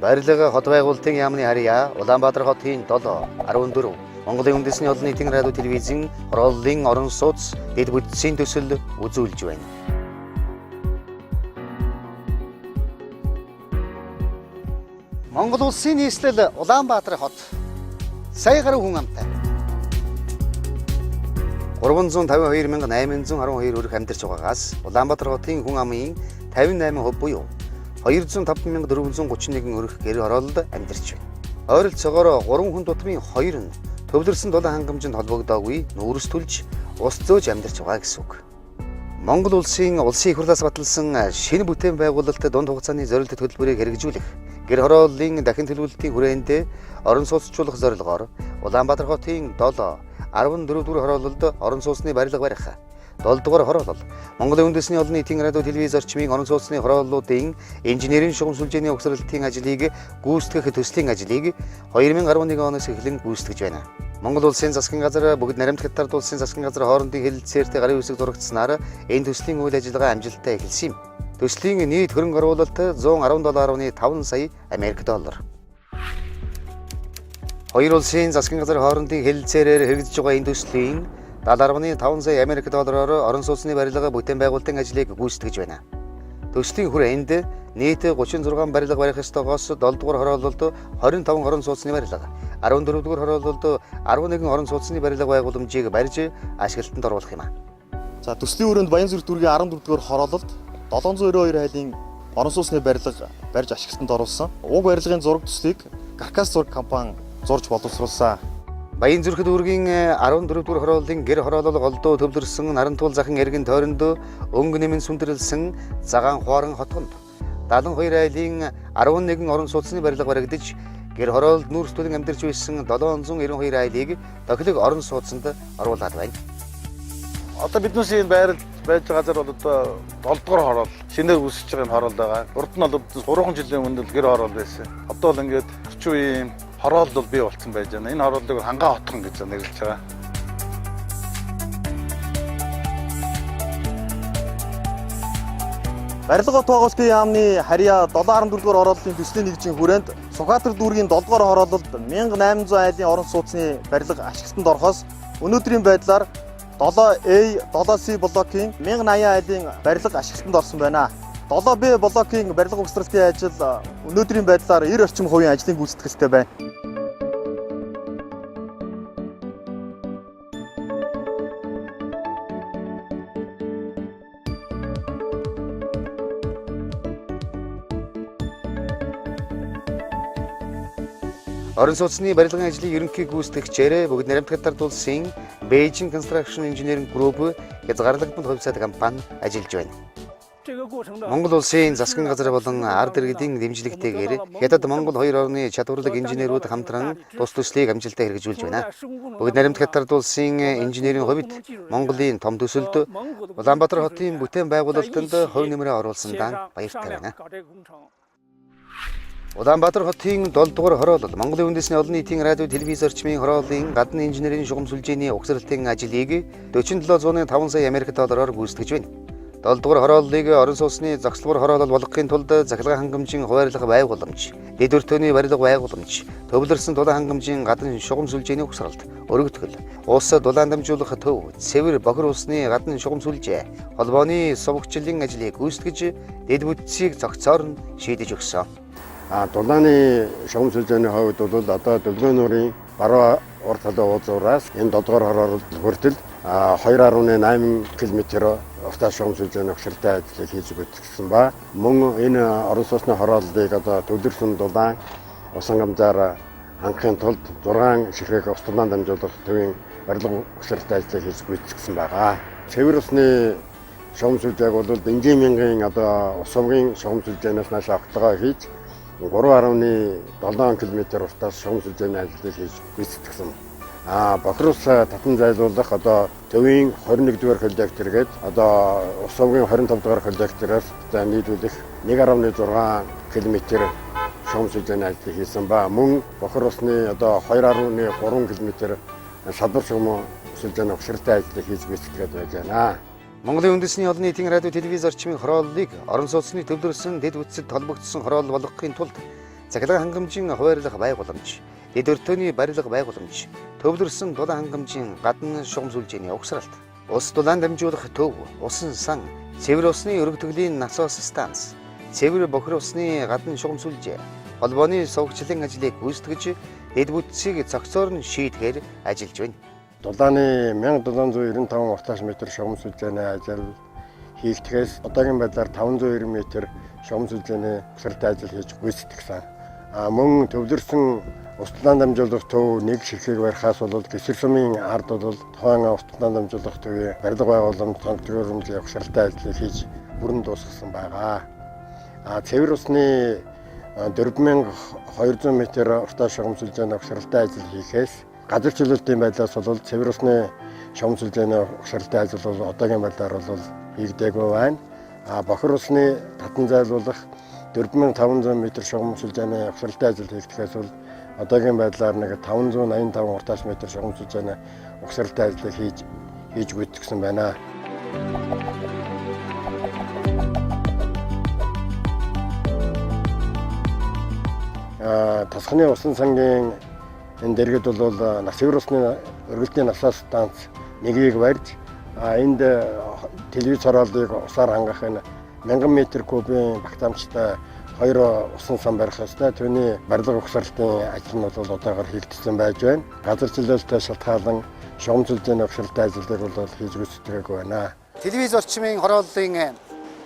Барилга хот байгуулалтын яамны харьяа Улаанбаатар хотын 7, 14 Монголын үндэсний олон нийтийн радио телевизийн хорооллын орон сууц дэд бүтцийн төсөл үзүүлж байна. Монгол улсын нийслэл Улаанбаатар хот сая гаруй хүн амтай 352,812 өрх амьдарч байгаагаас Улаанбаатар хотын хүн амын 58% буюу 205,431 өрх гэр хорооллод амьдарч байна. Ойролцоогоор 3 хүн тутмын 2 нь төвлөрсөн дулаан хангамжинд холбогдоогүй нүүрс түлж ус зөөж амьдарч байгаа гэсэн үг. Монгол улсын улсын их хурлаас баталсан шинэ бүтээн байгуулалт дунд хугацааны зорилт төлбөрийг хэрэгжүүлэх гэр хорооллын дахин төлөвлөлтийн хүрээнд орон сууцчлах зорилгоор Улаанбаатар хотын 7, 14 дугаар хорооллолд орон сууцны барилга барих, 7 дугаар хороолол Монголын үндэсний олон нийтийн радио телевиз орчмын орон сууцны хорооллуудын инженерийн шугам сүлжээний угсралтын ажлыг гүйцэтгэх төслийн ажлыг 2011 оноос эхлэн гүйцэтгэж байна. Монгол улсын засгийн газар бүгд наримт хятад улсын засгийн газар хоорондын хэлэлцээрт гарын үсэг зурагдсанаар энэ төслийн үйл ажиллагаа амжилттай эхэлсэн юм. Төслийн нийт хөрөнгө оруулалт 117.5 сая Америк доллар. Хоёр улсын засгийн газар хоорондын хэлэлцээрээр хэрэгжиж байгаа энэ төслийн 70.5 сая Америк доллараар орон сууцны барилга бүтээн байгуулалтын ажлыг гүйцэтгэж байна. Төслийн хүрээнд нийт 36 барилга барих ёстойгоос 7 дугаар хороололд 25 орон сууцны барилга, 14 дугаар хороололд 11 орон сууцны барилга байгууламжийг барьж ашиглалтанд оруулах юм. За төслийн өрөөнд Баянзүрх дүүргийн 14 дугаар хороололд 792 айлын орон сууцны барилга барьж ашиглалтанд оруулсан. Уг барилгын зураг төслийг Каркас зураг компани зурж боловсруулсан. Баянзүрх дүүргийн 14 дугаар хорооллын гэр хороолол голдуу төвлөрсөн Нарантуул захын эргэн тойронд өнгө нэмэн сүндэрлсэн цагаан хуаран хотгонд 72 айлын 11 орон сууцны барилга баригдаж гэр хороолд нүүрс төлөн амьдарч байсан 792 айлыг тохилог орон сууцнд оруулаад байна. Одоо биднээс энэ байрал байж байгаа газар бол одоо 7 дугаар хороол шинээр үүсэж байгаа энэ хороол байгаа. Урд нь бол 3 жилийн өмнө л гэр хороол байсан. Одоо бол ингээд орчин үеийн хороол бол бий болсон байж байна. Энэ хороолыг хангаа хотхон гэж нэрлэж байгаа. Барилга хот байгуулалтын яамны харьяа 7.14 дугаар хорооллын төслийн нэгжийн хүрээнд Сүхбаатар дүүргийн 7 дугаар хороололд 1800 айлын орон сууцны барилга ашиглалтанд орохоос өнөөдрийн байдлаар 7A, 7C блокийн 1080 айлын барилга ашиглалтанд орсон байна. 7B блокийн барилга угсралтын ажил өнөөдрийн байдлаар 90 орчим хувийн ажлын гүйцэтгэлтэй байна. Орон сууцны барилгын ажлыг ерөнхий гүйцэтгэгчээр бүгд наримт хятад улсын Beijing Construction Engineering Group хязгаарлагдмал хувьцаат компани ажиллаж байна. Монгол улсын засгийн газар болон ард иргэдийн дэмжлэгтэйгээр Хятад Монгол хоёр орны чадварлаг инженерүүд хамтран тус төслийг амжилттай хэрэгжүүлж байна. Бүгд наримт хятад улсын инженерийн хувьд Монголын том төсөлд Улаанбаатар хотын бүтээн байгуулалтанд хувь нэмрээ оруулсандаа баяртай байна. Улаанбаатар хотын 7 дугаар хороолол Монголын үндэсний олон нийтийн радио телевиз орчмын хорооллын гадны инженерийн шугам сүлжээний угсралтын ажлыг 47.5 сая Америк доллараар гүйцэтгэж байна. 7 дугаар хорооллыг орон сууцны зогсолбор хороолол болгохын тулд цахилгаан хангамжийн хуваарлах байгууламж, дэд өртөөний барилга байгууламж, төвлөрсөн дулаан хангамжийн гадна шугам сүлжээний угсралт, өргөтгөл, ус дулаан дамжуулах төв, цэвэр бохир усны гадна шугам сүлжээ, холбооны сувгчлалын ажлыг гүйцэтгэж дэд бүтцийг цогцоор нь шийдэж өгсөн. Дулааны шугам сүлжээний хувьд бол одоо Дөлгөөн нуурын баруун урд талын уулзуураас энэ 7 дугаар хороололд хүртэл 2.8 км уртаа шугам сүлжээний угсралтай ажлыг хийж гүйцэтгсэн ба мөн энэ орон сууцны хорооллыг одоо төвлөрсөн дулаан ус хангамжаар хангахын тулд 6 ширхэг ус дулаан дамжуулах төвийн барилга угсралтай ажлыг хийж гүйцэтгсэн байгаа. Цэвэр усны шугам сүлжээг бол энгийн мянган одоо ус овгийн шугам сүлжээнээс нааш огтлогоо хийж 3.7 км уртаас шугам сүлжээний ажлыг хийж гүйцэтгсэн. Бохир ус татан зайлуулах одоо төвийн 21 дугаар коллектор гээд одоо ус овгийн 25 дугаар коллектороос за нийлүүлэх 1.6 км шугам сүлжээний ажлыг хийсэн ба мөн бохир усны одоо 2.3 км салбар шугам сүлжээний угсралтай ажлыг хийж гүйцэтгээд байж байна. Монголын үндэсний олон нийтийн радио телевиз орчмын хорооллыг орон сууцны төвлөрсөн дэд бүтцэд холбогдсон хороолол болгохын тулд цахилгаан хангамжийн хуваарлах байгууламж, дэд өртөөний барилга байгууламж, төвлөрсөн дулаан хангамжийн гадна шугам сүлжээний угсралт, ус дулаан дамжуулах төв, усан сан, цэвэр усны өргөтгөлийн насос станц, цэвэр бохир усны гадна шугам сүлжээ, холбооны сувгчлалын ажлыг гүйцэтгэж, дэд бүтцийг цогцоор нь шийдэхээр ажиллаж байна. Дулааны 1795 уртааш метр шугам сүлжээний ажил хийгдэхээс одоогийн байдлаар 590 метр шугам сүлжээний угсралтай ажил хийж гүйцэтгэсэн. Мөн төвлөрсөн ус дулаан дамжуулах төв нэг ширхгийг барихаас бол Гэсэр сумын ард бол тухайн ус дулаан дамжуулах төвийн барилга байгууламж, тоног төхөөрөмжийн угсралтай ажлыг хийж бүрэн дуусгасан байгаа. Цэвэр усны 4200 метр уртаа шугам сүлжээний угсралтай ажил хийхээс газар чөлөөлтийн байдлаас бол цэвэр усны шугам сүлжээний угсралтай ажил бол одоогийн байдлаар бол хийгдээгүй байна. Бохир усны татан зайлуулах 4500 метр шугам сүлжээний угсралтай ажил хийгдэхээс бол одоогийн байдлаар нэг 585 уртааш метр шугам сүлжээний угсралтай ажлыг хийж гүйцэтгэсэн байна. Тасхны усан сангийн энэ дэргэд бол цэвэр усны өргөлтийн насаас станц нэгийг барьж, энд телевиз хорооллыг усаар хангах энэ 1000 метр кубын багтаамжтай хоёр усан сан барих ёстой. Түүний барилга угсралтын ажил нь бол одоогоор хийгдсэн байж байна. Газар чөлөөлтөй шалтгаалan шугам сүлжээний угсралтай ажлыг бол хийж гүйцэтгээгүй байна. Телевиз орчмын хорооллын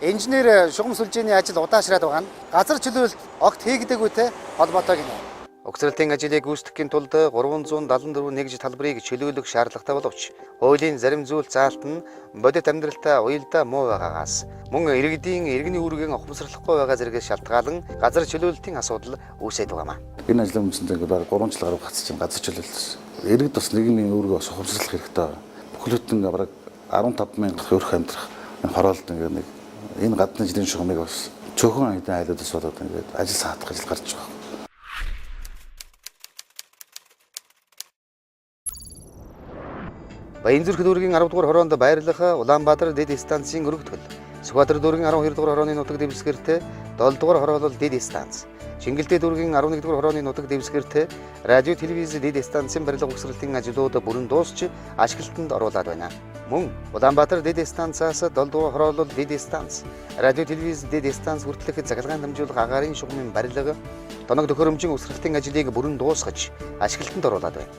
инженер шугам сүлжээний ажил удаашраад байгаа нь газар чөлөөлт огт хийгдээгүйтэй холбоотой гинэ. Угсралтын ажлыг гүйцэтгэхийн тулд 374 нэгж талбарыг чөлөөлөх шаардлагатай боловч хуулийн зарим зүйл заалт нь бодит амьдралтай уялдаа муу байгаагаас мөн иргэдийн иргэний үүргийн ухамсарлахгүй байгаа зэрэгээс шалтгаалan газар чөлөөлтийн асуудал үүсээд байгаа юм. Энэ ажлын үндсэндээ бараг 3 жил гаруй гацж чинь газар чөлөөлтөөс. Иргэд бас нийгмийн үүргээ бас ухамсарлах хэрэгтэй байгаа. Бүхэл бүтэн бараг 15 мянга өрх амьдрах энэ хороолт ингээд нэг энэ гадны жилийн шугамыг бас цөөхөн хэдэн айлуудаас болоод ингээд ажил саатах ажил гарч байгаа. Баянзүрх дүүргийн 10 дугаар хороонд байрлах Улаанбаатар дэд станцын өргөтгөл, Сүхбаатар дүүргийн 12 дугаар хорооны нутаг дэвсгэрт 7 дугаар хороолол дэд станц, Чингэлтэй дүүргийн 11 дугаар хорооны нутаг дэвсгэрт радио телевиз дэд станцын барилга угсралтын ажлууд бүрэн дуусч ашиглалтанд оруулаад байна. Мөн Улаанбаатар дэд станцаас 7 дугаар хороолол дэд станц, радио телевиз дэд станц хүртэлх цахилгаан дамжуулах агаарын шугамын барилга, тоног төхөөрөмжийн угсралтын ажлыг бүрэн дуусгаж ашиглалтанд оруулаад байна.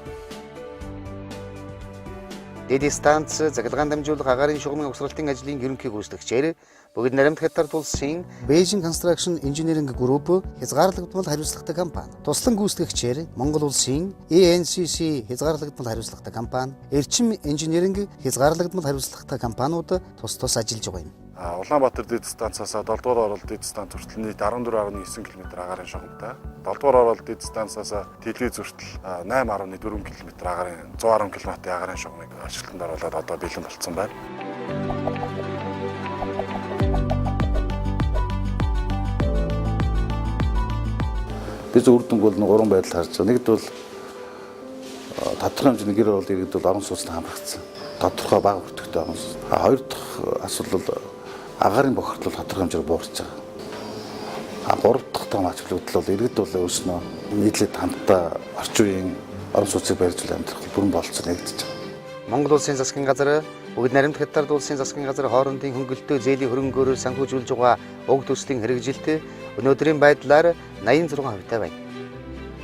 Дэд станц цахилгаан дамжуулах агаарын шугамын угсралтын ажлын ерөнхий гүйцэтгэгчээр Бүгд Наримт Хятад улсын Beijing Construction Engineering Group хязгаарлагдмал хариуцлагатай компани, туслан гүйцэтгэгчээр Монгол улсын ENCC хязгаарлагдмал хариуцлагатай компани, Эрчим Engineering хязгаарлагдмал хариуцлагатай компаниуд тус тус ажиллаж байгаа юм. Улаанбаатар дэд станцаас 7 дугаар оролт дэд станц хүртэл нийт 14.9 км агаарын шугамтай. 7 дугаар оролт дэд станцаас телевиз хүртэл 8.4 км агаарын 110 км агаарын шугамыг ашиглалтанд оруулаад одоо бэлэн болцсон байна. Би зөв үр дүнг бол 3 байдал харж байгаа. Нэгд бол тодорхой хэмжээний гэр орол иргэд бол орон сууцнд хамрагдсан. Тодорхой бага өртөгтэй орон сууц. Хоёр дахь асуудал бол агаарын бохирдол тодорхой хэмжээгээр буурч байгаа. Гурав дахь том ач холбогдол бол иргэд бол өөрснөө нийтлэг хамтдаа орчин үеийн орон сууцыг барьж амьдрах бүрэн бололцоо нэгдэж байгаа. Монгол улсын засгийн газар Бүгд Наримт Хятад улсын засгийн газар хоорондын хөнгөлөлтөө зээлийн хөрөнгөөр санхүүжүүлж байгаа уг төслийн хэрэгжилт өнөөдрийн байдлаар 86% байна.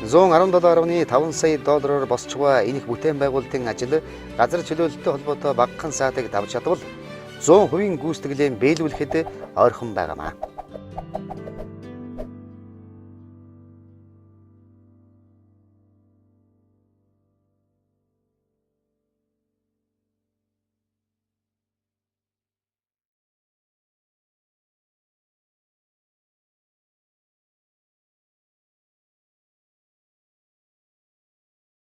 117.5 сая доллараар босч байгаа энэх бүтээн байгуулалтын ажил газар чөлөөлөлтөй холбоотой багахан саатыг давж чадвал 100% гүйцэтгэлээ бэлүүлэхэд ойрхон байгаамаа.